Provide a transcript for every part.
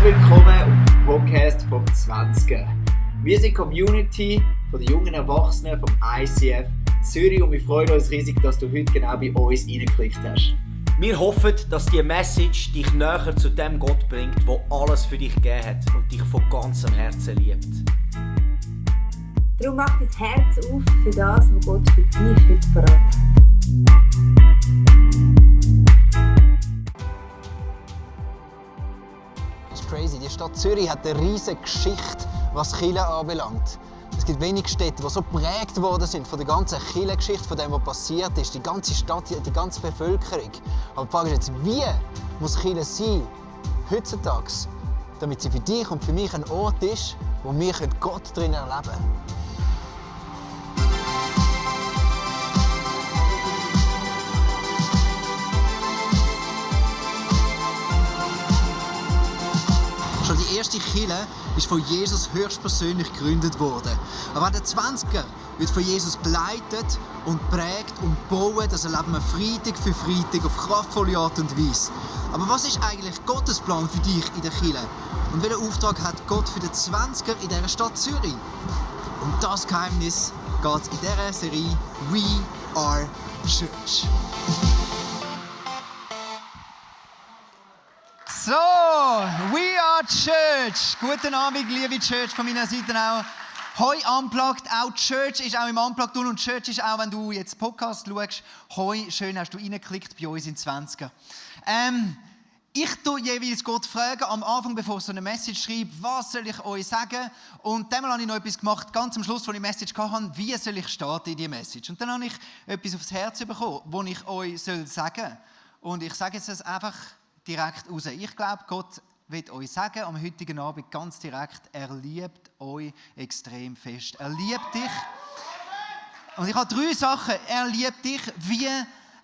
willkommen auf dem Podcast vom 20er. Wir sind die Community von den jungen Erwachsenen vom ICF Zürich und wir freuen uns riesig, dass du heute genau bei uns reingeklickt hast. Wir hoffen, dass diese Message dich näher zu dem Gott bringt, der alles für dich gegeben hat und dich von ganzem Herzen liebt. Darum mach dein Herz auf für das, was Gott für dich heute verraten hat. Das ist crazy. Die Stadt Zürich hat eine riesige Geschichte, was Kirche anbelangt. Es gibt wenige Städte, die so geprägt worden sind von der ganzen Kirchengeschichte, von dem, was passiert ist. Die ganze Stadt, die ganze Bevölkerung. Aber die Frage ist jetzt, wie muss Kirche sein, heutzutage, damit sie für dich und für mich ein Ort ist, wo wir Gott drin erleben können. Schon die erste Kirche ist von Jesus höchstpersönlich gegründet worden. Aber auch der 20er wird von Jesus geleitet und prägt und bauen. Das erleben wir Freitag für Freitag auf kraftvolle Art und Weise. Aber was ist eigentlich Gottes Plan für dich in der Kirche? Und welchen Auftrag hat Gott für den 20er in dieser Stadt Zürich? Um das Geheimnis geht es in dieser Serie We Are Church. So, We Are Church. Guten Abend, liebe Church, von meiner Seite auch. Hoi Unplugged, auch Church ist auch im Unplugged und Church ist auch, wenn du jetzt Podcast schaust. Hoi, schön hast du reingeklickt bei uns in 20er. Ich tue jeweils Gott fragen, am Anfang, bevor ich so eine Message schreibe, was soll ich euch sagen? Und dann habe ich noch etwas gemacht, ganz am Schluss, als ich die Message hatte, wie soll ich starten in diese Message? Und dann habe ich etwas aufs Herz bekommen, was ich euch sagen soll. Und ich sage jetzt das einfach direkt raus. Ich glaube, Gott will euch sagen, am heutigen Abend ganz direkt, er liebt euch extrem fest. Er liebt dich. Und ich habe 3 Sachen. Er liebt dich wie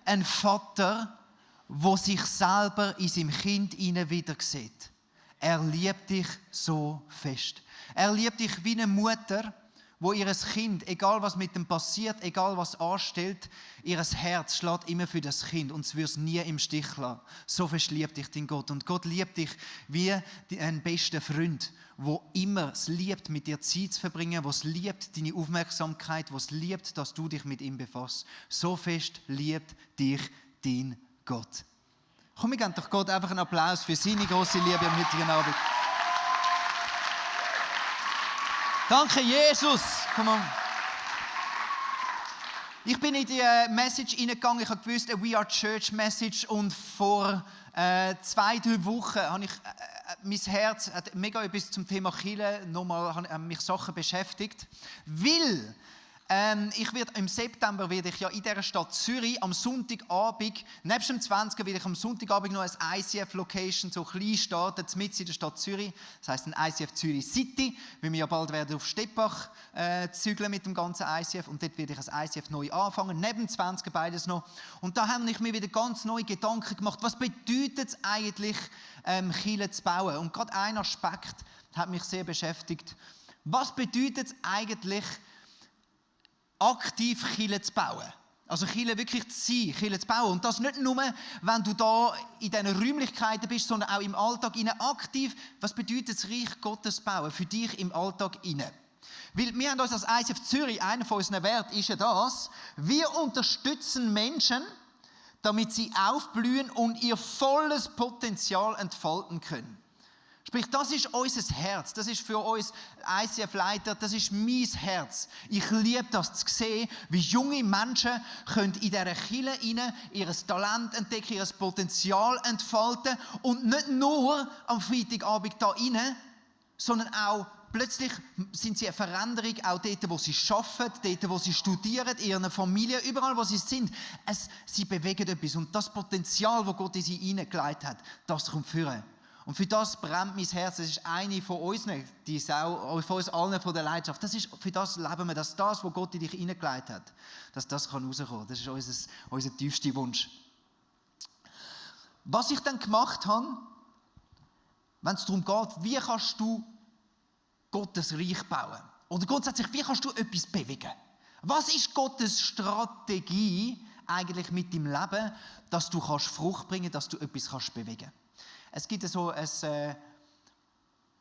ein Vater, der sich selber in seinem Kind wieder sieht. Er liebt dich so fest. Er liebt dich wie eine Mutter, wo ihr Kind, egal was mit dem passiert, egal was anstellt, ihr Herz schlägt immer für das Kind und es wird es nie im Stich lassen. So fest liebt dich dein Gott. Und Gott liebt dich wie ein bester Freund, wo immer es liebt, mit dir Zeit zu verbringen, wo es liebt, deine Aufmerksamkeit, wo es liebt, dass du dich mit ihm befasst. So fest liebt dich dein Gott. Komm, wir geben doch Gott einfach einen Applaus für seine grosse Liebe am heutigen Abend. Danke, Jesus. Come on. Ich bin in die Message hineingegangen. Ich habe gewusst, eine We Are Church Message. Und vor 2-3 Wochen habe ich, mein Herz hat mega etwas zum Thema Kirche, nochmal haben mich Sachen beschäftigt. Weil im September werde ich ja in dieser Stadt Zürich am Sonntagabend, nebst dem 20er, werde ich am Sonntagabend noch ein ICF-Location so klein starten, mitten in der Stadt Zürich. Das heisst ein ICF Zürich City, weil wir ja bald werden auf Steppach zügeln mit dem ganzen ICF. Und dort werde ich ein ICF neu anfangen, neben dem 20er beides noch. Und da habe ich mir wieder ganz neue Gedanken gemacht, was bedeutet es eigentlich, Kirche zu bauen? Und gerade ein Aspekt hat mich sehr beschäftigt. Was bedeutet es eigentlich, aktiv Kirche zu bauen. Also Kirche wirklich zu sein, Kirche zu bauen. Und das nicht nur, wenn du da in diesen Räumlichkeiten bist, sondern auch im Alltag aktiv. Was bedeutet das Reich Gottes bauen für dich im Alltag inne? Weil wir haben uns als ICF Zürich, einer von unseren Werten ist ja das, wir unterstützen Menschen, damit sie aufblühen und ihr volles Potenzial entfalten können. Sprich, das ist unser Herz, das ist für uns ICF-Leiter, das ist mein Herz. Ich liebe das zu sehen, wie junge Menschen können in dieser Kirche rein ihr Talent entdecken, ihr Potenzial entfalten und nicht nur am Freitagabend da rein, sondern auch plötzlich sind sie eine Veränderung, auch dort, wo sie arbeiten, dort, wo sie studieren, in ihren Familien, überall, wo sie sind. Sie bewegen etwas und das Potenzial, das Gott in sie hineingelegt hat, das kommt führen. Und für das brennt mein Herz. Das ist eine von uns, die Sau, von uns allen von der Leidenschaft. Für das leben wir, dass das, was Gott in dich hineingelegt hat, dass das rauskommen kann. Das ist unser tiefster Wunsch. Was ich dann gemacht habe, wenn es darum geht, wie kannst du Gottes Reich bauen? Oder grundsätzlich, wie kannst du etwas bewegen? Was ist Gottes Strategie eigentlich mit deinem Leben, dass du Frucht bringen kannst, dass du etwas bewegen kannst? Es gibt so ein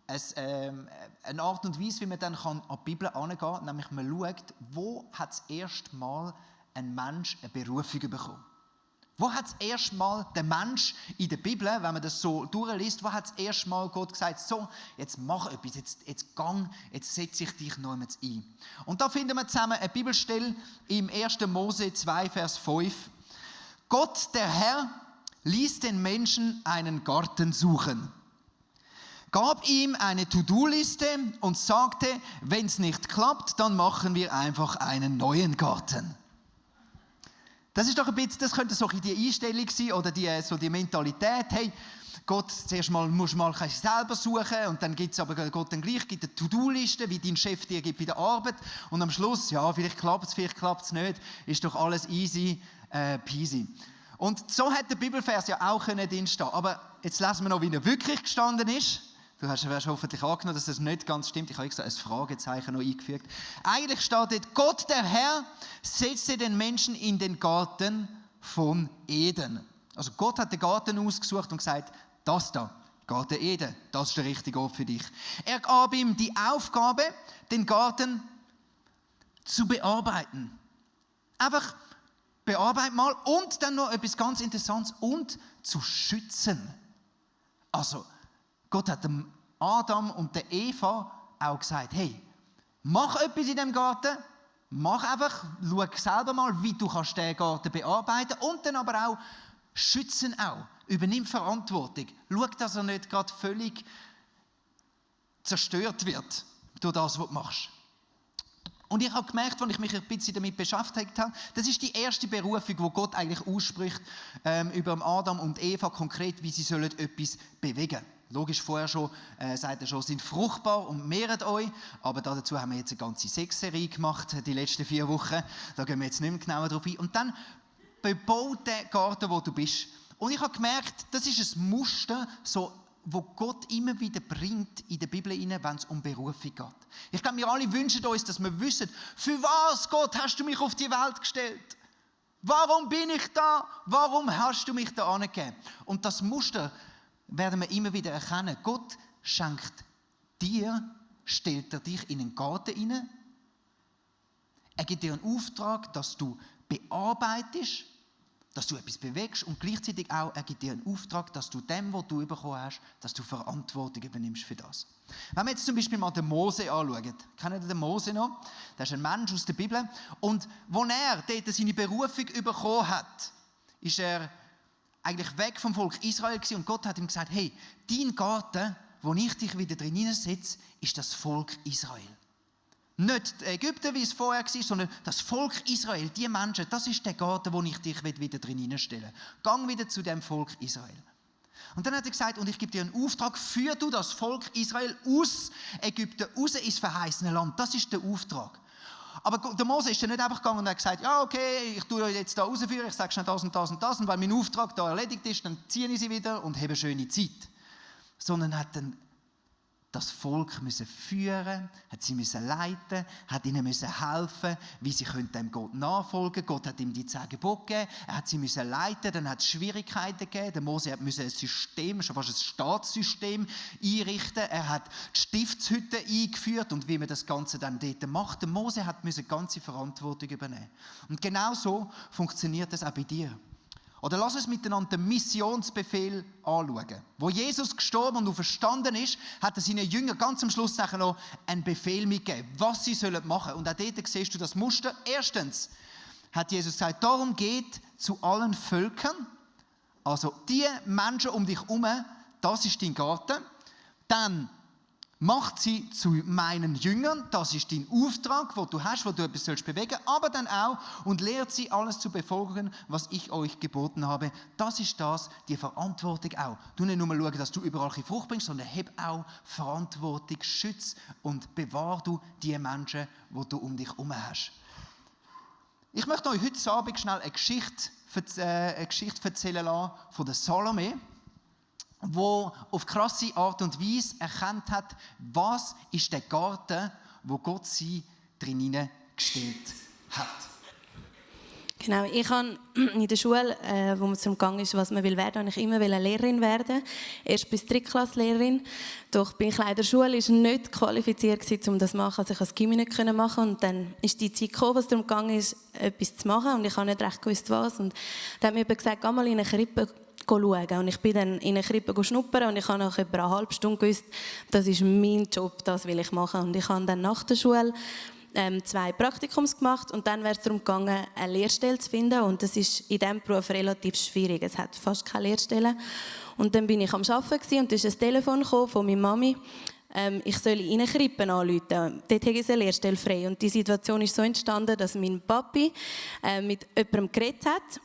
eine Art und Weise, wie man dann an die Bibel herangehen kann. Nämlich man schaut, wo hat das erste Mal ein Mensch eine Berufung bekommen. Wo hat das erste Mal der Mensch in der Bibel, wenn man das so durchliest, wo hat das erste Mal Gott gesagt, so, jetzt mach etwas, jetzt gang, jetzt setze ich dich noch einmal ein. Und da finden wir zusammen eine Bibelstelle im 1. Mose 2, Vers 5. Gott, der Herr, ließ den Menschen einen Garten suchen, gab ihm eine To-Do-Liste und sagte, wenn es nicht klappt, dann machen wir einfach einen neuen Garten. Das ist doch ein bisschen, das könnte so die Einstellung sein oder die Mentalität. Hey, Gott, zuerst mal musst du mal selber suchen und dann gibt es aber Gott dann gleich gibt eine To-Do-Liste, wie dein Chef dir gibt bei der Arbeit und am Schluss, ja, vielleicht klappt es nicht, ist doch alles easy peasy. Und so hätte der Bibelvers ja auch drin stehen. Aber jetzt lesen wir noch, wie er wirklich gestanden ist. Du hast hoffentlich angenommen, dass das nicht ganz stimmt. Ich habe extra ein Fragezeichen noch eingefügt. Eigentlich steht dort, Gott, der Herr, setzte den Menschen in den Garten von Eden. Also Gott hat den Garten ausgesucht und gesagt, das da, Garten Eden, das ist der richtige Ort für dich. Er gab ihm die Aufgabe, den Garten zu bearbeiten. Einfach bearbeiten mal und dann noch etwas ganz Interessantes und zu schützen. Also, Gott hat dem Adam und der Eva auch gesagt, hey, mach etwas in dem Garten, mach einfach, schau selber mal, wie du kannst den Garten bearbeiten und dann aber auch schützen auch. Übernimm Verantwortung. Schau, dass er nicht gerade völlig zerstört wird durch das, was du machst. Und ich habe gemerkt, als ich mich ein bisschen damit beschäftigt habe, das ist die erste Berufung, die Gott eigentlich ausspricht über Adam und Eva konkret, wie sie sollen etwas bewegen sollen. Logisch, vorher schon, sagt er schon, sind fruchtbar und mehret euch. Aber dazu haben wir jetzt eine ganze Sexserie gemacht, die letzten 4 Wochen. Da gehen wir jetzt nicht mehr genauer drauf ein. Und dann bebaut den Garten, wo du bist. Und ich habe gemerkt, das ist ein Muster, so, wo Gott immer wieder bringt in der Bibel rein, wenn es um Berufung geht. Ich glaube, wir alle wünschen uns, dass wir wissen, für was, Gott, hast du mich auf die Welt gestellt? Warum bin ich da? Warum hast du mich da angegeben? Und das Muster werden wir immer wieder erkennen. Gott schenkt dir, stellt er dich in einen Garten hinein. Er gibt dir einen Auftrag, dass du bearbeitest, dass du etwas bewegst und gleichzeitig auch, er gibt dir einen Auftrag, dass du dem, was du bekommen hast, dass du Verantwortung übernimmst für das. Wenn wir jetzt zum Beispiel mal den Mose anschauen, kennen ihr den Mose noch? Das ist ein Mensch aus der Bibel und als er dort seine Berufung bekommen hat, ist er eigentlich weg vom Volk Israel gewesen und Gott hat ihm gesagt, hey, dein Garten, wo ich dich wieder drin hineinsetze, ist das Volk Israel. Nicht Ägypten, wie es vorher war, sondern das Volk Israel, die Menschen, das ist der Garten, wo ich dich wieder drin hineinstelle. Gang wieder zu dem Volk Israel. Und dann hat er gesagt, und ich gebe dir einen Auftrag, führ du das Volk Israel aus Ägypten, raus ins verheißene Land. Das ist der Auftrag. Aber der Mose ist dann nicht einfach gegangen und hat gesagt, ja okay, ich tue euch jetzt da rausführen, ich sage schnell das und das und das, und weil mein Auftrag da erledigt ist, dann ziehe ich sie wieder und habe eine schöne Zeit. Sondern hat dann das Volk müssen führen, hat sie müssen leiten, hat ihnen müssen helfen, wie sie dem Gott nachfolgen können. Gott hat ihm die 10 Gebote gegeben, er hat sie müssen leiten, dann hat es Schwierigkeiten gegeben. Der Mose musste ein System, schon fast ein Staatssystem einrichten. Er hat die Stiftshütte eingeführt und wie man das Ganze dann dort macht. Der Mose musste ganze Verantwortung übernehmen. Und genau so funktioniert das auch bei dir. Oder lass uns miteinander den Missionsbefehl anschauen. Wo Jesus gestorben und verstanden ist, hat er seinen Jüngern ganz am Schluss nachher noch einen Befehl mitgegeben, was sie machen sollen. Und auch dort siehst du das Muster. Erstens hat Jesus gesagt, darum geht zu allen Völkern, also die Menschen um dich herum, das ist dein Garten. Dann macht sie zu meinen Jüngern, das ist dein Auftrag, den du hast, wo du etwas bewegen sollst, aber dann auch und lehrt sie alles zu befolgen, was ich euch geboten habe. Das ist die Verantwortung auch. Du nicht nur schauen, dass du überall Frucht bringst, sondern hab auch Verantwortung, schütz und bewahr du die Menschen, die du um dich herum hast. Ich möchte euch heute Abend schnell eine Geschichte erzählen lassen von der Salome, wo auf krasse Art und Weise erkannt hat, was ist der Garten, wo Gott sie drin gestellt hat. Genau, ich habe in der Schule, wo man zum Gang ist, was man will werden, habe ich immer eine Lehrerin werden. Erst bis Drittklasslehrerin. Doch bin ich leider in der Schule ist nicht qualifiziert gewesen, um das zu machen. Also ich konnte das Gymnasium nicht machen. Und dann ist die Zeit gekommen, was darum gegangen ist, etwas zu machen. Und ich habe nicht recht gewusst, was. Und dann hat mir jemand gesagt, geh mal in eine Krippe schauen. Und ich bin dann in eine Krippe schnuppern und ich habe nach etwa einer halben Stunde gewusst, das ist mein Job, das will ich machen. Und ich habe dann nach der Schule 2 Praktikums gemacht und dann wäre es darum gegangen, eine Lehrstelle zu finden und das ist in diesem Beruf relativ schwierig. Es hat fast keine Lehrstellen. Und dann bin ich am Arbeiten und da ist ein Telefon von meiner Mami. Ich soll in eine Krippe anrufen. Dort habe ich eine Lehrstelle frei. Und die Situation ist so entstanden, dass mein Papi mit jemandem geredet hat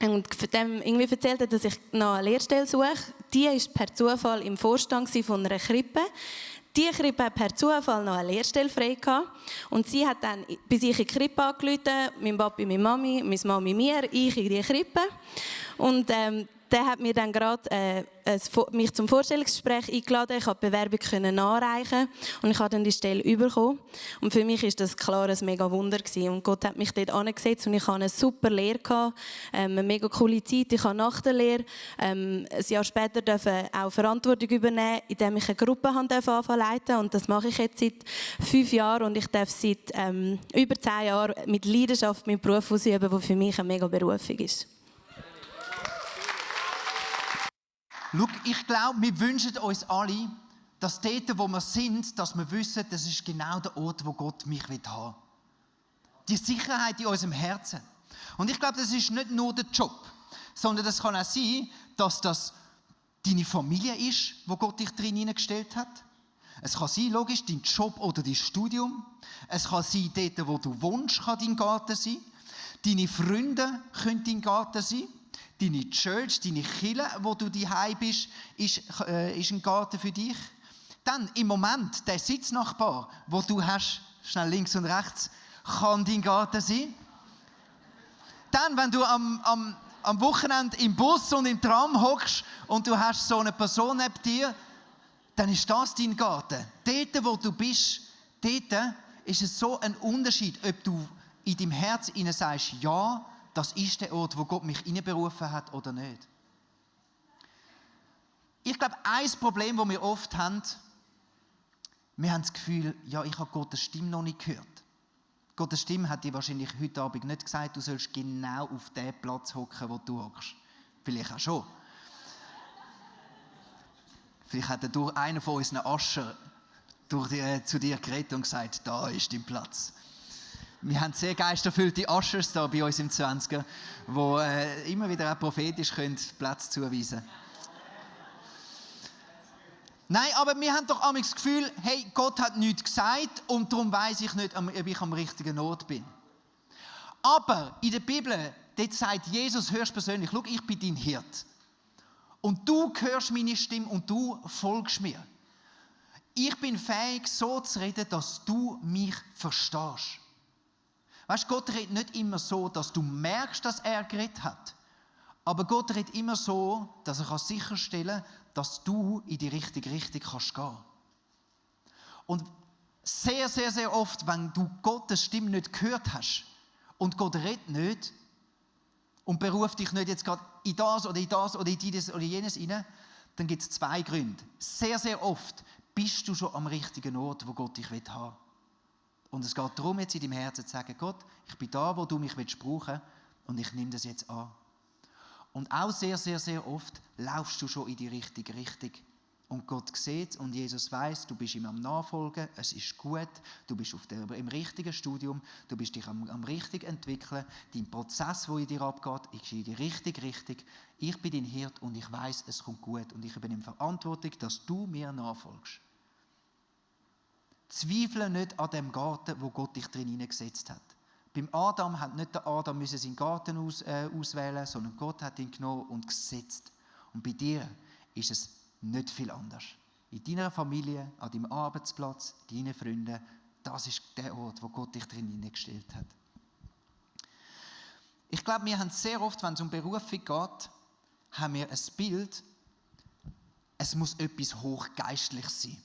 und dem irgendwie erzählt hat, dass ich noch eine Lehrstelle suche. Die war per Zufall im Vorstand von einer Krippe. Die Krippe hat per Zufall noch eine Lehrstelle frei gehabt. Und sie hat dann bei sich in die Krippe angerufen, mein Papi, meine Mami, meine Mami mir, ich in die Krippe. Und der hat mir dann gerade mich zum Vorstellungsgespräch eingeladen. Ich konnte die Bewerbung nachreichen und ich habe dann die Stelle bekommen. Und für mich war das klar ein mega Wunder gewesen. Und Gott hat mich dort angesetzt und ich hatte eine super Lehre gehabt, eine mega coole Zeit. Ich habe nach der Lehre ein Jahr später auch Verantwortung übernehmen, indem ich eine Gruppe anfangen leiten. Und das mache ich jetzt seit 5 Jahren und ich darf seit über 10 Jahren mit Leidenschaft meinen Beruf ausüben, der für mich eine mega Berufung ist. Schau, ich glaube, wir wünschen uns alle, dass dort, wo wir sind, dass wir wissen, das ist genau der Ort, wo Gott mich haben will. Die Sicherheit in unserem Herzen. Und ich glaube, das ist nicht nur der Job, sondern das kann auch sein, dass das deine Familie ist, wo Gott dich drin hineingestellt hat. Es kann sein, logisch, dein Job oder dein Studium. Es kann sein, dort, wo du wohnst, kann dein Garten sein. Deine Freunde können dein Garten sein. Deine Church, deine Kirche, wo du daheim bist, ist ein Garten für dich. Dann im Moment der Sitznachbar, wo du hast, schnell links und rechts, kann dein Garten sein. Dann, wenn du am Wochenende im Bus und im Tram hockst und du hast so eine Person neben dir, dann ist das dein Garten. Dort, wo du bist, dort ist es so ein Unterschied, ob du in deinem Herz sagst, ja, das ist der Ort, wo Gott mich hineinberufen hat oder nicht. Ich glaube, ein Problem, das wir oft haben, wir haben das Gefühl, ja, ich habe Gottes Stimme noch nicht gehört. Gottes Stimme hat dir wahrscheinlich heute Abend nicht gesagt, du sollst genau auf den Platz hocken, wo du hockst. Vielleicht auch schon. Vielleicht hat einer von unseren Ascher zu dir geredet und gesagt, da ist dein Platz. Wir haben sehr geisterfüllte Ushers da bei uns im 20er, die immer wieder auch prophetisch Platz zuweisen können. Nein, aber wir haben doch manchmal das Gefühl, hey, Gott hat nichts gesagt und darum weiss ich nicht, ob ich am richtigen Ort bin. Aber in der Bibel, dort sagt Jesus höchstpersönlich, schau, ich bin dein Hirt. Und du hörst meine Stimme und du folgst mir. Ich bin fähig, so zu reden, dass du mich verstehst. Weißt, Gott redet nicht immer so, dass du merkst, dass er geredet hat. Aber Gott redet immer so, dass er sicherstellen kann, dass du in die richtige Richtung kannst gehen. Und sehr, sehr, sehr oft, wenn du Gottes Stimme nicht gehört hast und Gott redet nicht und beruft dich nicht jetzt gerade in das oder in das oder in dieses oder jenes hinein, dann gibt es 2 Gründe. Sehr, sehr oft bist du schon am richtigen Ort, wo Gott dich haben will. Und es geht darum, jetzt in deinem Herzen zu sagen, Gott, ich bin da, wo du mich brauchen willst und ich nehme das jetzt an. Und auch sehr, sehr, sehr oft laufst du schon in die richtige Richtung. Und Gott sieht und Jesus weiss, du bist ihm am Nachfolgen, es ist gut, du bist im richtigen Studium, du bist dich am richtig entwickeln, dein Prozess, der in dir abgeht, ist in die richtige Richtung. Ich bin dein Hirt und ich weiss, es kommt gut und ich übernehme Verantwortung, dass du mir nachfolgst. Zweifle nicht an dem Garten, wo Gott dich drin hineingesetzt hat. Beim Adam hat nicht der Adam seinen Garten auswählen, sondern Gott hat ihn genommen und gesetzt. Und bei dir ist es nicht viel anders. In deiner Familie, an deinem Arbeitsplatz, deinen Freunden, das ist der Ort, wo Gott dich drin hineingestellt hat. Ich glaube, wir haben sehr oft, wenn es um Berufung geht, haben wir ein Bild, es muss etwas Hochgeistliches sein.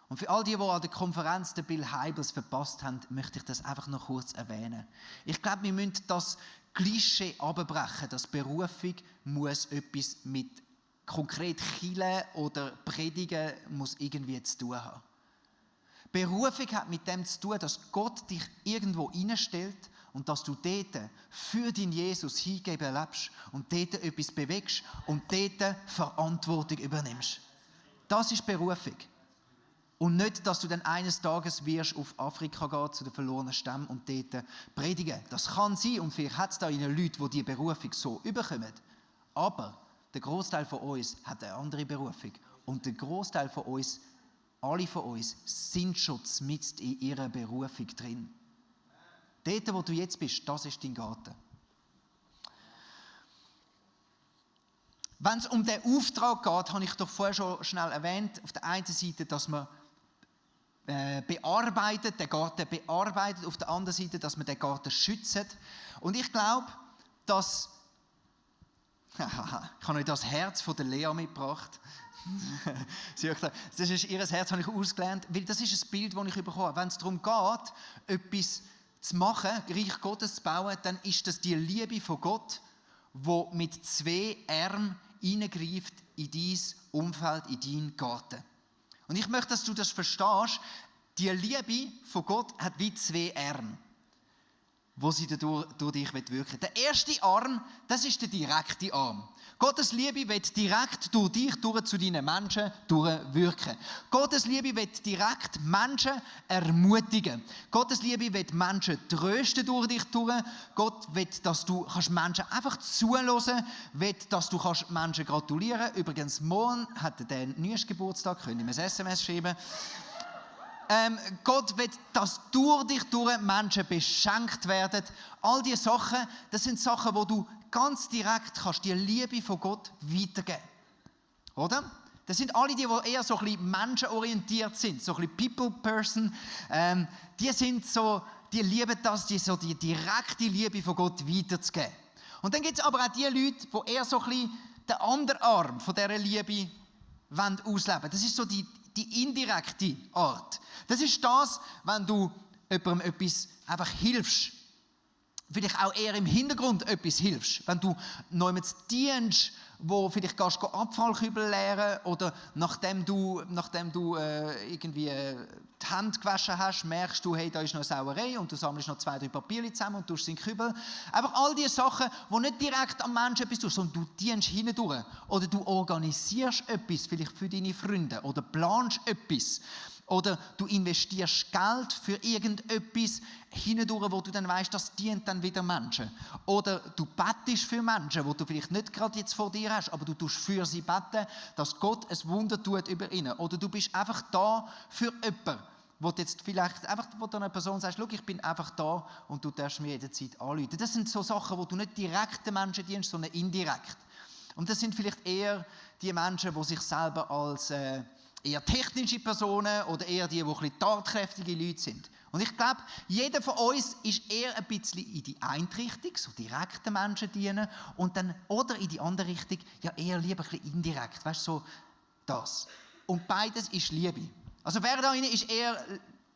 Und für all die an der Konferenz der Bill Hybels verpasst haben, möchte ich das einfach noch kurz erwähnen. Ich glaube, wir müssen das Klischee abbrechen, dass Berufung muss etwas mit konkret Chile oder Predigen muss irgendwie zu tun haben. Berufung hat mit dem zu tun, dass Gott dich irgendwo hineinstellt und dass du dort für deinen Jesus hingeben lebst und dort etwas bewegst und dort Verantwortung übernimmst. Das ist Berufung. Und nicht, dass du dann eines Tages wirst auf Afrika gehen, zu den verlorenen Stämmen und dort predigen. Das kann sein und vielleicht hat es da Leute, die diese Berufung so überkommen. Aber der Großteil von uns hat eine andere Berufung. Und der Großteil von uns, alle von uns, sind schon mitten in ihrer Berufung drin. Dort, wo du jetzt bist, das ist dein Garten. Wenn es um den Auftrag geht, habe ich doch vorher schon schnell erwähnt, auf der einen Seite, dass man den Garten bearbeitet, auf der anderen Seite, dass man den Garten schützt. Und ich glaube, dass ich habe euch das Herz von der Lea mitgebracht. Das ist ihr Herz, habe ich ausgelernt, weil das ist ein Bild, das ich bekomme. Wenn es darum geht, etwas zu machen, Reich Gottes zu bauen, dann ist das die Liebe von Gott, die mit 2 Armen hineingreift in dein Umfeld, in deinen Garten. Und ich möchte, dass du das verstehst. Die Liebe von Gott hat wie 2 Arme, wo sie durch dich wirken will. Der erste Arm, das ist der direkte Arm. Gottes Liebe wird direkt durch dich, zu deinen Menschen durchwirken. Gottes Liebe wird direkt Menschen ermutigen. Gottes Liebe wird Menschen trösten durch dich durch. Gott will, dass du Menschen einfach zuhören, will, dass du Menschen gratulieren kannst. Übrigens, morgen hat der Nüsch Geburtstag, könnt ihr mir ein SMS schreiben. Gott will, dass durch dich Menschen beschenkt werden. All diese Sachen, das sind Sachen, wo du ganz direkt kannst die Liebe von Gott weitergeben. Oder? Das sind alle die eher so ein bisschen menschenorientiert sind, so ein bisschen People-Person. Die sind so, die lieben das, die direkte Liebe von Gott weiterzugeben. Und dann gibt es aber auch die Leute, die eher so ein bisschen den anderen Arm von dieser Liebe ausleben wollen. Das ist so die indirekte Art. Das ist das, wenn du jemandem etwas einfach hilfst. Vielleicht auch eher im Hintergrund etwas hilfst. Wenn du jemandem dienst, wo vielleicht gehst du Abfallkübel leeren oder nachdem du irgendwie die Hände gewaschen hast, merkst du, hey, da ist noch eine Sauerei und du sammelst noch 2, 3 Papiere zusammen und tust sie in den Kübel. Einfach all diese Sachen, die nicht direkt am Menschen etwas tust, sondern du dienst hindurch. Oder du organisierst etwas, vielleicht für deine Freunde oder planst etwas. Oder du investierst Geld für irgendetwas hindurch, wo du dann weißt, das dient dann wieder Menschen. Oder du bettest für Menschen, die du vielleicht nicht gerade jetzt vor dir hast, aber du tust für sie beten, dass Gott ein Wunder tut über ihnen. Oder du bist einfach da für jemanden, wo du jetzt vielleicht einfach wo du einer Person sagst, schau, ich bin einfach da und du darfst mir jederzeit anrufen. Das sind so Sachen, wo du nicht direkt den Menschen dienst, sondern indirekt. Und das sind vielleicht eher die Menschen, die sich selber als eher technische Personen oder eher die ein bisschen tatkräftige Leute sind. Und ich glaube, jeder von uns ist eher ein bisschen in die eine Richtung, so direkt den Menschen dienen, und dann, oder in die andere Richtung, ja eher lieber ein bisschen indirekt, weißt du, so das. Und beides ist Liebe. Also wer da ist eher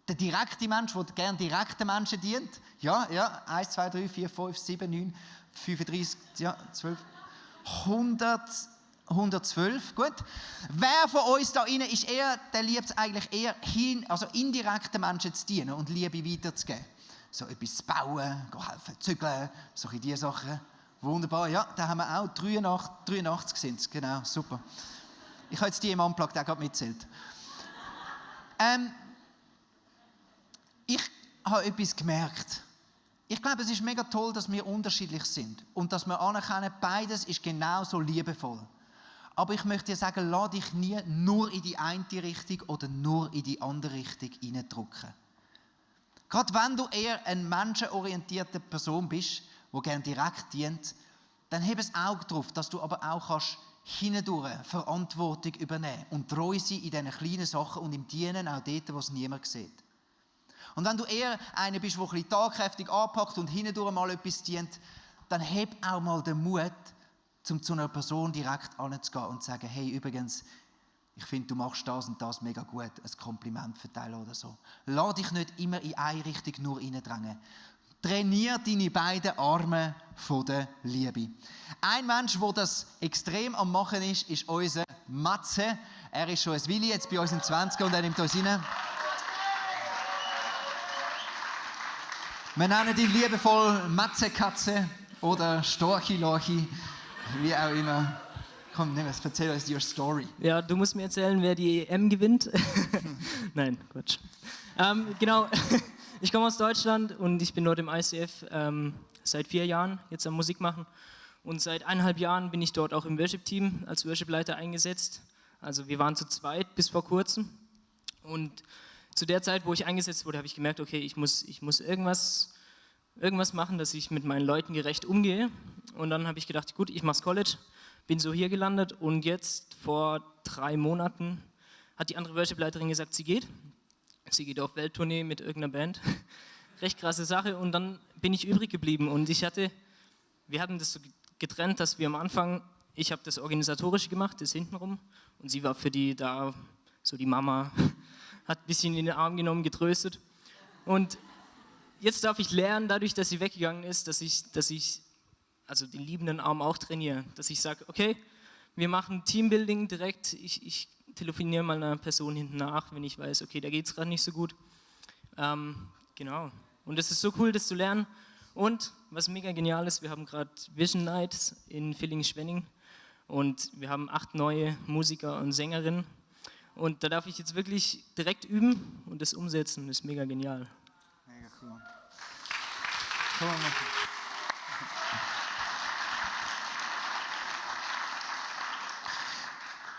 der direkte Mensch, der gerne direkten Menschen dient? Ja, 1, 2, 3, 4, 5, 7, 9, 35, ja, 12, 112, gut. Wer von uns da innen ist eher, der liebt es eigentlich eher also indirekten Menschen zu dienen und Liebe weiterzugeben. So etwas zu bauen, helfen, zügeln, solche diese Sachen. Wunderbar, ja, da haben wir auch 83 sind es, genau, super. Ich habe jetzt die im Unplugged auch gerade mitzählt. Ich habe etwas gemerkt. Ich glaube, es ist mega toll, dass wir unterschiedlich sind und dass wir anerkennen, beides ist genauso liebevoll. Aber ich möchte dir sagen, lass dich nie nur in die eine Richtung oder nur in die andere Richtung hineindrücken. Gerade wenn du eher eine menschenorientierte Person bist, die gerne direkt dient, dann heb ein Auge drauf, dass du aber auch kannst hindurch Verantwortung übernehmen und treu sein in diesen kleinen Sachen und im Dienen auch dort, wo es niemand sieht. Und wenn du eher einer bist, der ein bisschen tatkräftig anpackt und hindurch mal etwas dient, dann heb auch mal den Mut, um zu einer Person direkt anzugehen und zu sagen, hey, übrigens, Ich finde, du machst das und das mega gut, ein Kompliment verteilen oder so. Lass dich nicht immer in eine Richtung nur reindrängen. Trainier deine beiden Arme von der Liebe. Ein Mensch, der das extrem am Machen ist unser Matze. Er ist schon ein Willi jetzt bei uns im 20er und er nimmt uns rein. Wir nennen ihn liebevoll Matze-Katze oder Storchi-Lorchi, wie auch immer. Komm, nimm es, erzähl uns your story. Ja, du musst mir erzählen, wer die EM gewinnt. Nein, Quatsch. Genau, ich komme aus Deutschland und ich bin dort im ICF seit 4 Jahren jetzt am Musik machen. Und seit 1,5 Jahren bin ich dort auch im Worship-Team als Worship-Leiter eingesetzt. Also wir waren zu zweit bis vor kurzem. Und zu der Zeit, wo ich eingesetzt wurde, habe ich gemerkt, okay, ich muss irgendwas machen, dass ich mit meinen Leuten gerecht umgehe. Und dann habe ich gedacht, gut, ich mach's College, bin so hier gelandet und jetzt vor 3 Monaten hat die andere Worship-Leiterin gesagt, sie geht. Sie geht auf Welttournee mit irgendeiner Band. Recht krasse Sache und dann bin ich übrig geblieben und wir hatten das so getrennt, dass wir am Anfang, ich habe das Organisatorische gemacht, das hintenrum und sie war für die da, so die Mama, hat ein bisschen in den Arm genommen, getröstet und jetzt darf ich lernen, dadurch, dass sie weggegangen ist, dass ich also den liebenden Arm auch trainiere, dass ich sage, okay, wir machen Teambuilding direkt, ich telefoniere mal einer Person hinten nach, wenn ich weiß, okay, da geht es gerade nicht so gut. Genau. Und es ist so cool, das zu lernen. Und was mega genial ist, wir haben gerade Vision Night in Villingen-Schwenning und wir haben 8 neue Musiker und Sängerinnen. Und da darf ich jetzt wirklich direkt üben und das umsetzen. Das ist mega genial. Mega cool. Komm,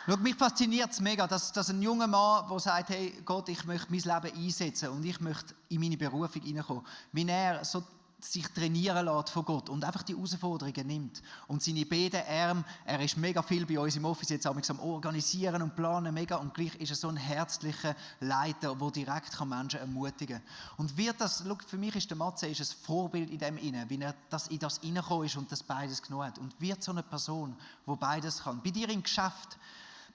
schau, mich fasziniert es mega, dass ein junger Mann, der sagt, hey Gott, ich möchte mein Leben einsetzen und ich möchte in meine Berufung hineinkommen, wie er so sich trainieren lässt von Gott und einfach die Herausforderungen nimmt. Und seine beiden Arme, er ist mega viel bei uns im Office jetzt am Organisieren und Planen, mega, und gleich ist er so ein herzlicher Leiter, der direkt Menschen ermutigen kann. Und wird das, schau, für mich ist der Matze ein Vorbild in dem Innen, wie er in das hineingekommen ist und das beides genommen hat. Und wird so eine Person, die beides kann. Bei dir im Geschäft,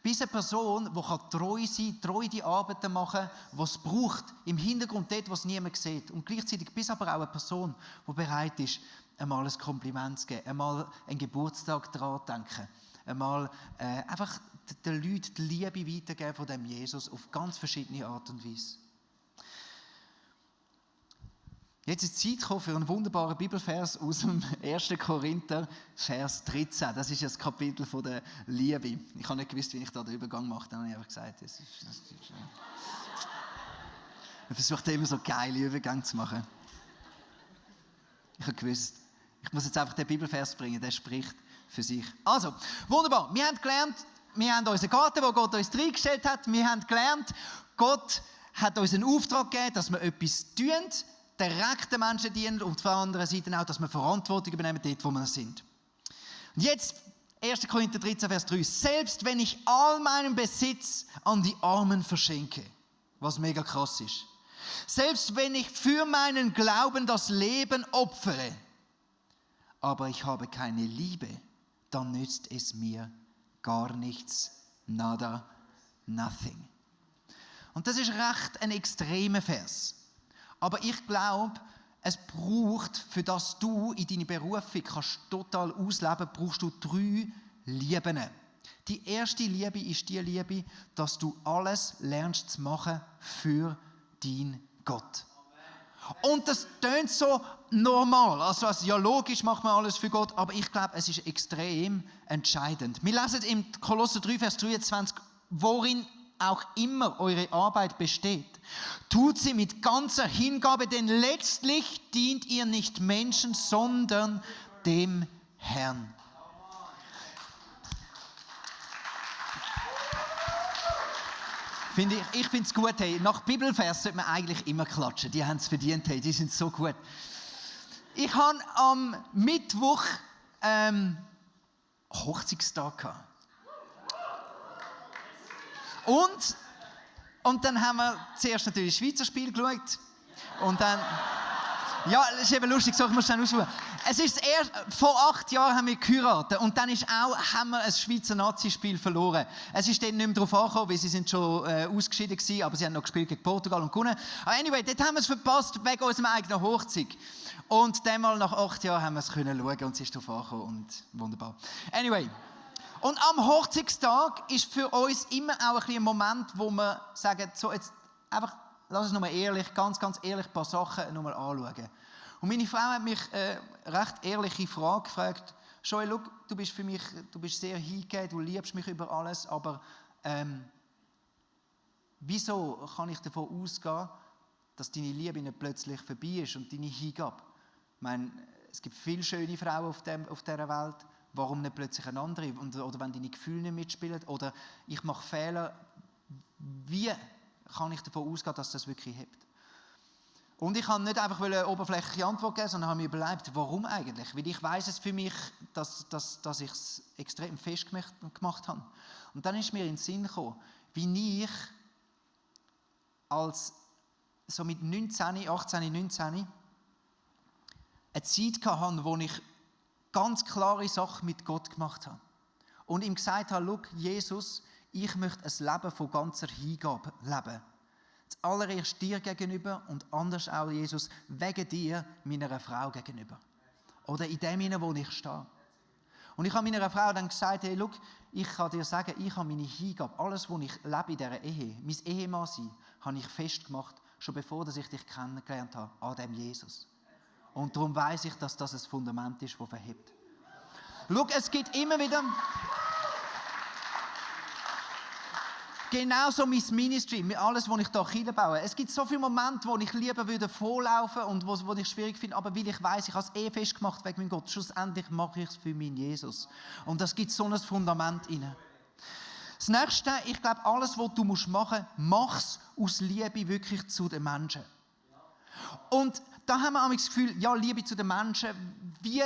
bis eine Person, die treu sein kann, treu die Arbeiten machen, die es braucht, im Hintergrund dort, was niemand sieht. Und gleichzeitig bis aber auch eine Person, die bereit ist, einmal ein Kompliment zu geben, einmal einen Geburtstag daran zu denken, einmal einfach den Leuten die Liebe weitergeben von dem Jesus auf ganz verschiedene Art und Weise. Jetzt ist Zeit gekommen für einen wunderbaren Bibelvers aus dem 1. Korinther, Vers 13. Das ist das Kapitel von der Liebe. Ich habe nicht gewusst, wie ich da den Übergang mache. Dann habe ich einfach gesagt, ich versuche immer so geile Übergänge zu machen. Ich habe gewusst, ich muss jetzt einfach den Bibelvers bringen, der spricht für sich. Also, wunderbar. Wir haben gelernt, wir haben unseren Garten, wo Gott uns reingestellt hat. Wir haben gelernt, Gott hat uns einen Auftrag gegeben, dass wir etwas tun, direkt den Menschen dienen und auf der anderen Seite auch, dass wir Verantwortung übernehmen, dort, wo wir sind. Und jetzt 1. Korinther 13, Vers 3. Selbst wenn ich all meinen Besitz an die Armen verschenke, was mega krass ist. Selbst wenn ich für meinen Glauben das Leben opfere, aber ich habe keine Liebe, dann nützt es mir gar nichts, nada, nothing. Und das ist recht ein extremer Vers. Aber ich glaube, es braucht, für das du in deine Berufung kannst total ausleben, brauchst du 3 Lieben. Die erste Liebe ist die Liebe, dass du alles lernst zu machen für deinen Gott. Und das tönt so normal, also ja, logisch macht man alles für Gott, aber ich glaube, es ist extrem entscheidend. Wir lesen im Kolosser 3, Vers 23, worin auch immer eure Arbeit besteht, tut sie mit ganzer Hingabe, denn letztlich dient ihr nicht Menschen, sondern dem Herrn. Ich finde es gut, hey, nach Bibelvers sollte man eigentlich immer klatschen, die haben es verdient, hey, die sind so gut. Ich habe am Mittwoch Hochzeitstag gehabt. Und dann haben wir zuerst natürlich das Schweizer Spiel geschaut. Und Ja, das ist eben lustig, so, ich muss schnell ausruhen. Es ist erst, vor 8 Jahren haben wir geheiratet und dann haben wir ein Schweizer Nazi-Spiel verloren. Es ist dort nicht mehr darauf angekommen, weil sie sind schon ausgeschieden gewesen, aber sie haben noch gespielt gegen Portugal und gewonnen. Aber anyway, dort haben wir es verpasst wegen unserem eigenen Hochzeit. Und dann mal nach 8 Jahren haben wir es können schauen und sie ist darauf angekommen und wunderbar. Anyway. Und am Hochzeitstag ist für uns immer auch ein Moment, wo wir sagen, so jetzt einfach, lass uns nochmal ehrlich, ganz ehrlich ein paar Sachen nochmal anschauen. Und meine Frau hat mich eine recht ehrliche Frage gefragt. Joel, schau, du bist für mich, du bist sehr hingegeben, du liebst mich über alles, aber wieso kann ich davon ausgehen, dass deine Liebe nicht plötzlich vorbei ist und deine Hingabe? Ich meine, es gibt viele schöne Frauen auf dieser Welt. Warum nicht plötzlich eine andere? Oder wenn deine Gefühle nicht mitspielen? Oder ich mache Fehler. Wie kann ich davon ausgehen, dass das wirklich hebt? Und ich habe nicht einfach eine oberflächliche Antwort geben, sondern habe mir überlegt, warum eigentlich? Weil ich weiss es für mich, dass ich es extrem fest gemacht habe. Und dann ist mir in den Sinn gekommen, wie ich als so mit 18, 19 eine Zeit hatte, wo ich ganz klare Sachen mit Gott gemacht habe. Und ihm gesagt habe, schau, Jesus, ich möchte ein Leben von ganzer Hingabe leben. Zuallererst dir gegenüber und anders auch, Jesus, wegen dir, meiner Frau gegenüber. Oder in dem hinein, wo ich stehe. Und ich habe meiner Frau dann gesagt, hey, schau, ich kann dir sagen, ich habe meine Hingabe, alles, was ich lebe in dieser Ehe, mein Ehemann sein, habe ich festgemacht, schon bevor ich dich kennengelernt habe, an dem Jesus. Und darum weiss ich, dass das ein Fundament ist, das verhebt. Schau, es gibt immer wieder... Genauso mein Ministry, alles, was ich hier baue. Es gibt so viele Momente, wo ich lieber würde vorlaufen und wo ich schwierig finde, aber weil ich weiss, ich habe es festgemacht wegen meinem Gott. Schlussendlich mache ich es für meinen Jesus. Und das gibt so ein Fundament rein. Das Nächste, ich glaube, alles, was du machen musst, mach es aus Liebe wirklich zu den Menschen. Und da haben wir das Gefühl, ja, Liebe zu den Menschen, wie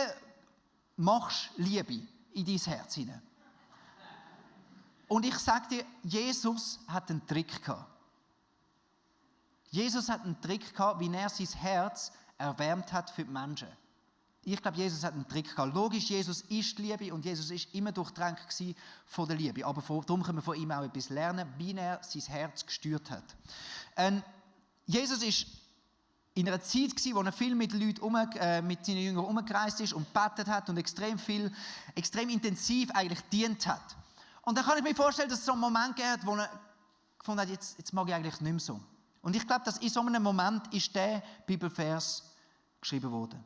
machst du Liebe in dein Herz hinein? Und ich sage dir, Jesus hat einen Trick gehabt. Jesus hat einen Trick gehabt, wie er sein Herz erwärmt hat für die Menschen. Ich glaube, Jesus hat einen Trick gehabt. Logisch, Jesus ist die Liebe und Jesus ist immer durchdrängt von der Liebe. Aber darum können wir von ihm auch etwas lernen, wie er sein Herz gesteuert hat. Jesus ist in einer Zeit, wo er viel mit Leuten mit seinen Jüngern umgereist ist und gebetet hat und extrem intensiv eigentlich dient hat. Und dann kann ich mir vorstellen, dass es so einen Moment gab, wo er gefunden hat, jetzt mag ich eigentlich nicht mehr so. Und ich glaube, dass in so einem Moment ist der Bibelvers geschrieben worden.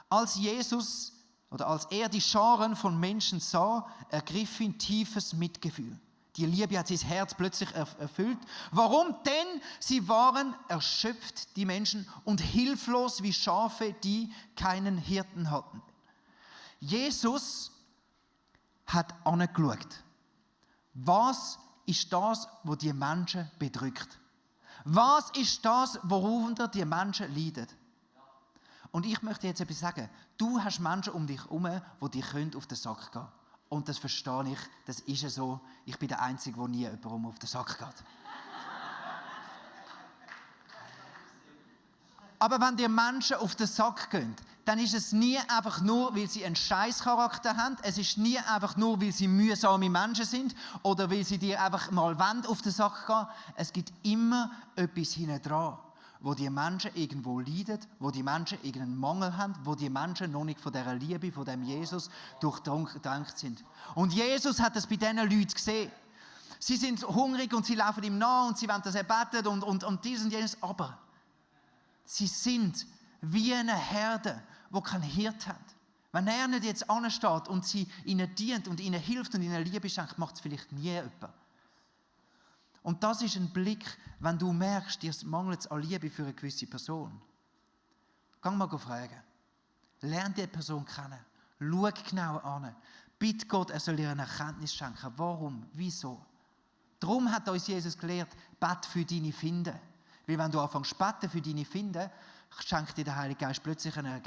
Als er die Scharen von Menschen sah, ergriff ihn tiefes Mitgefühl. Die Liebe hat sein Herz plötzlich erfüllt. Warum? Denn sie waren erschöpft, die Menschen, und hilflos wie Schafe, die keinen Hirten hatten. Jesus hat angeschaut. Was ist das, was die Menschen bedrückt? Was ist das, worunter die Menschen leiden? Und ich möchte jetzt etwas sagen. Du hast Menschen um dich herum, die dir auf den Sack gehen können. Und das verstehe ich, das ist ja so. Ich bin der Einzige, der nie jemandem auf den Sack geht. Aber wenn dir Menschen auf den Sack gehen, dann ist es nie einfach nur, weil sie einen Scheißcharakter haben. Es ist nie einfach nur, weil sie mühsame Menschen sind oder weil sie dir einfach mal auf den Sack gehen. Es gibt immer etwas hinten dran, wo die Menschen irgendwo leiden, wo die Menschen irgendeinen Mangel haben, wo die Menschen noch nicht von dieser Liebe, von dem Jesus durchdrängt sind. Und Jesus hat es bei diesen Leuten gesehen. Sie sind hungrig und sie laufen ihm nach und sie wollen, dass er betet und dies und jenes. Aber sie sind wie eine Herde, die keinen Hirt hat. Wenn er nicht jetzt ansteht und sie ihnen dient und ihnen hilft und ihnen Liebe schenkt, macht es vielleicht nie jemand. Und das ist ein Blick, wenn du merkst, dir mangelt an Liebe für eine gewisse Person. Geh mal fragen. Lern die Person kennen. Schau genau an. Bitte Gott, er soll ihr eine Erkenntnis schenken. Warum? Wieso? Darum hat uns Jesus gelehrt, bete für deine Finden. Weil wenn du anfängst beten für deine Finden, schenkt dir der Heilige Geist plötzlich eine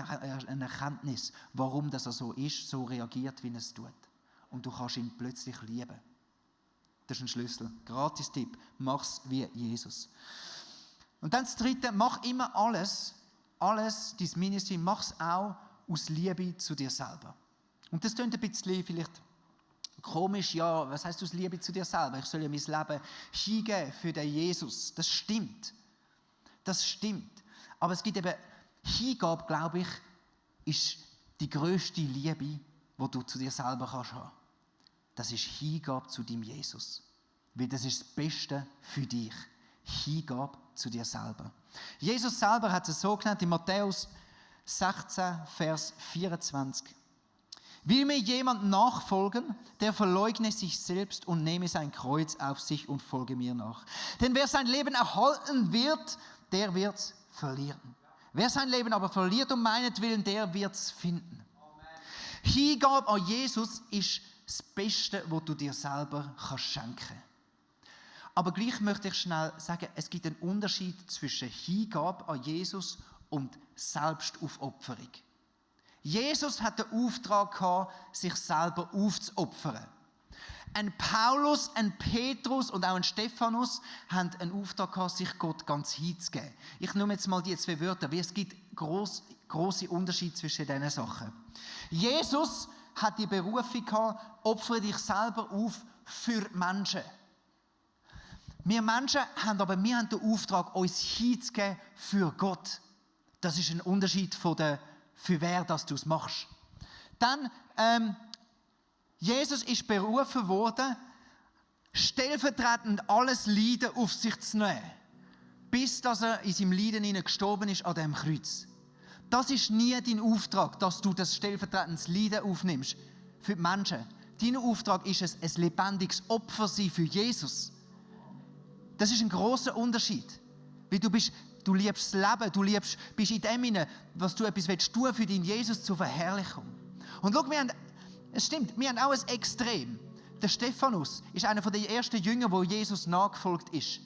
Erkenntnis, warum das er so ist, so reagiert, wie er es tut. Und du kannst ihn plötzlich lieben. Das ist ein Schlüssel. Gratis-Tipp. Mach's wie Jesus. Und dann das Dritte, mach immer alles alles, dein Ministry, mach es auch aus Liebe zu dir selber. Und das klingt ein bisschen vielleicht komisch, ja, was heisst aus Liebe zu dir selber? Ich soll ja mein Leben hingeben für den Jesus. Das stimmt. Das stimmt. Aber es gibt eben, Hingabe, glaube ich, ist die grösste Liebe, die du zu dir selber kannst haben. Das ist Hingabe zu deinem Jesus. Weil das ist das Beste für dich. Hingabe zu dir selber. Jesus selber hat es so genannt in Matthäus 16, Vers 24. Will mir jemand nachfolgen, der verleugne sich selbst und nehme sein Kreuz auf sich und folge mir nach. Denn wer sein Leben erhalten wird, der wird es verlieren. Wer sein Leben aber verliert um meinetwillen, der wird es finden. Hingabe an Jesus ist das Beste, was du dir selber schenken kannst. Aber gleich möchte ich schnell sagen, es gibt einen Unterschied zwischen Hingabe an Jesus und Selbstaufopferung. Jesus hat den Auftrag gehabt, sich selber aufzuopfern. Ein Paulus, ein Petrus und auch ein Stephanus haben einen Auftrag gehabt, sich Gott ganz hinzugeben. Ich nehme jetzt mal die zwei Wörter, weil es gibt grosse Unterschiede zwischen diesen Sachen. Jesus hat die Berufung gehabt, opfere dich selber auf für Menschen. Wir Menschen haben den Auftrag, uns hinzugeben für Gott. Das ist ein Unterschied für wer das du es machst. Dann, Jesus ist berufen worden, stellvertretend alles Leiden auf sich zu nehmen, bis dass er in seinem Leiden gestorben ist an dem Kreuz. Das ist nie dein Auftrag, dass du das stellvertretendes Leiden aufnimmst für die Menschen. Dein Auftrag ist es, ein lebendiges Opfer sein für Jesus. Das ist ein grosser Unterschied. Weil du liebst das Leben, bist in dem hinein, was du etwas tun willst für deinen Jesus zur Verherrlichung. Und schau, es stimmt, wir haben auch ein Extrem. Der Stephanus ist einer der ersten Jünger, wo Jesus nachgefolgt ist.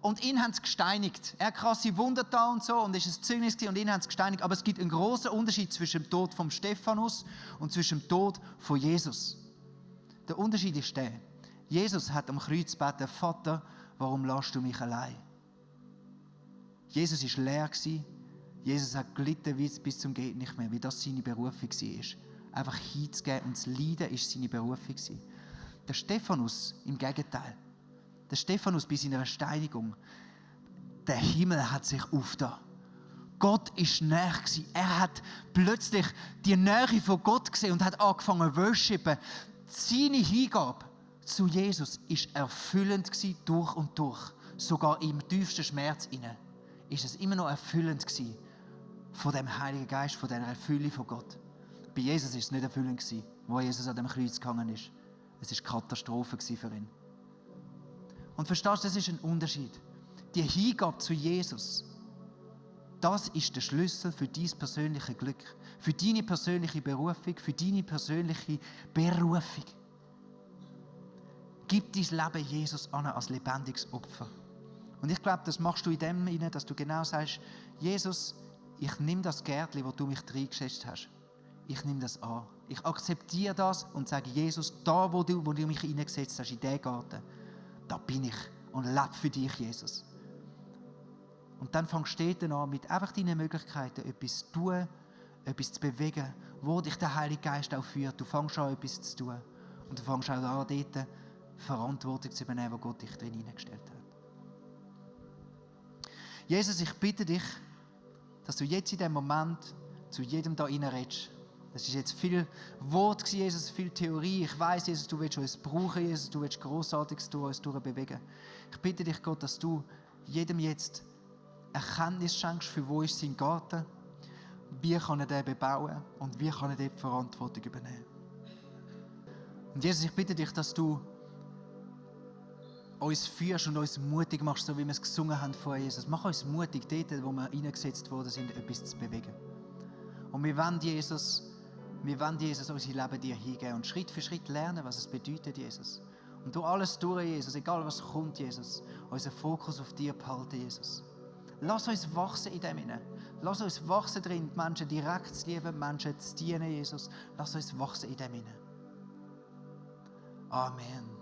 Und ihn haben sie gesteinigt. Er hat krasse Wunder da und so und ist ein Zeugnis und ihn haben sie gesteinigt. Aber es gibt einen grossen Unterschied zwischen dem Tod von Stephanus und zwischen dem Tod von Jesus. Der Unterschied ist der: Jesus hat am Kreuz gebeten, Vater, warum lässt du mich allein? Jesus war leer. Jesus hat gelitten bis zum Geht nicht mehr, wie das seine Berufung war. Einfach hinzugeben und zu leiden war seine Berufung. Der Stephanus im Gegenteil. Der Stephanus bei seiner Steinigung. Der Himmel hat sich aufgetan. Gott war näher. Er hat plötzlich die Nähe von Gott gesehen und hat angefangen zu worshipen. Seine Hingabe zu Jesus war erfüllend durch und durch. Sogar im tiefsten Schmerz inne ist es immer noch erfüllend von dem Heiligen Geist, von dieser Fülle von Gott. Bei Jesus war es nicht erfüllend, wo Jesus an dem Kreuz gehangen ist. Es war eine Katastrophe für ihn. Und verstehst du, das ist ein Unterschied. Die Hingabe zu Jesus, das ist der Schlüssel für dein persönliches Glück, für deine persönliche Berufung, für deine persönliche Berufung. Gib dein Leben Jesus an als lebendiges Opfer. Und ich glaube, das machst du in dem hinein, dass du genau sagst, Jesus, ich nehme das Gärtchen, wo du mich reingesetzt hast. Ich nehme das an. Ich akzeptiere das und sage, Jesus, da, wo du mich reingesetzt hast, in diesen Garten, da bin ich und lebe für dich, Jesus. Und dann fangst du an, mit einfach deinen Möglichkeiten etwas zu tun, etwas zu bewegen, wo dich der Heilige Geist auch führt. Du fängst an, etwas zu tun. Und du fängst auch an, dort Verantwortung zu übernehmen, wo Gott dich drin hineingestellt hat. Jesus, ich bitte dich, dass du jetzt in diesem Moment zu jedem da redest. Das ist jetzt viel Wort, Jesus, viel Theorie. Ich weiss, Jesus, du willst uns brauchen, Jesus, du willst Grossartiges durch uns durchbewegen. Ich bitte dich, Gott, dass du jedem jetzt Erkenntnis schenkst, für wo ist sein Garten, wie kann er den bebauen und wie kann er dort Verantwortung übernehmen. Und Jesus, ich bitte dich, dass du uns führst und uns mutig machst, so wie wir es gesungen haben vor Jesus. Mach uns mutig, dort, wo wir eingesetzt worden sind, etwas zu bewegen. Und wir wollen Jesus unser Leben dir hingeben und Schritt für Schritt lernen, was es bedeutet, Jesus. Und du alles durch, Jesus, egal was kommt, Jesus, unseren Fokus auf dir behalten, Jesus. Lass uns wachsen in dem hinein. Lass uns wachsen drin, die Menschen direkt zu lieben, Menschen zu dienen, Jesus. Lass uns wachsen in dem hinein. Amen.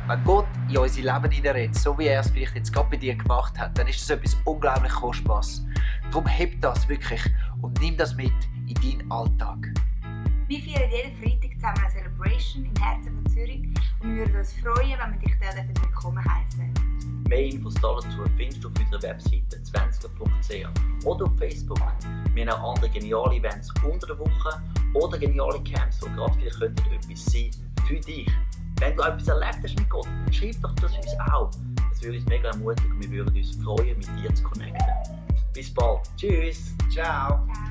Wenn Gott in unser Leben hineinredet, so wie er es vielleicht jetzt gerade bei dir gemacht hat, dann ist das etwas unglaublich Kostbares. Darum heb das wirklich und nimm das mit in deinen Alltag. Wir feiern jeden Freitag zusammen eine Celebration im Herzen von Zürich und wir würden uns freuen, wenn wir dich dort willkommen heißen. Mehr Infos dazu findest du auf unserer Webseite 20er.ch oder auf Facebook. Wir haben auch andere geniale Events unter der Woche oder geniale Camps, die gerade vielleicht etwas sein für dich. Wenn du etwas erlebt hast mit Gott, dann schreib doch das uns auch. Das würde uns mega ermutigen und wir würden uns freuen, mit dir zu connecten. Bis bald. Tschüss. Ciao. Ciao.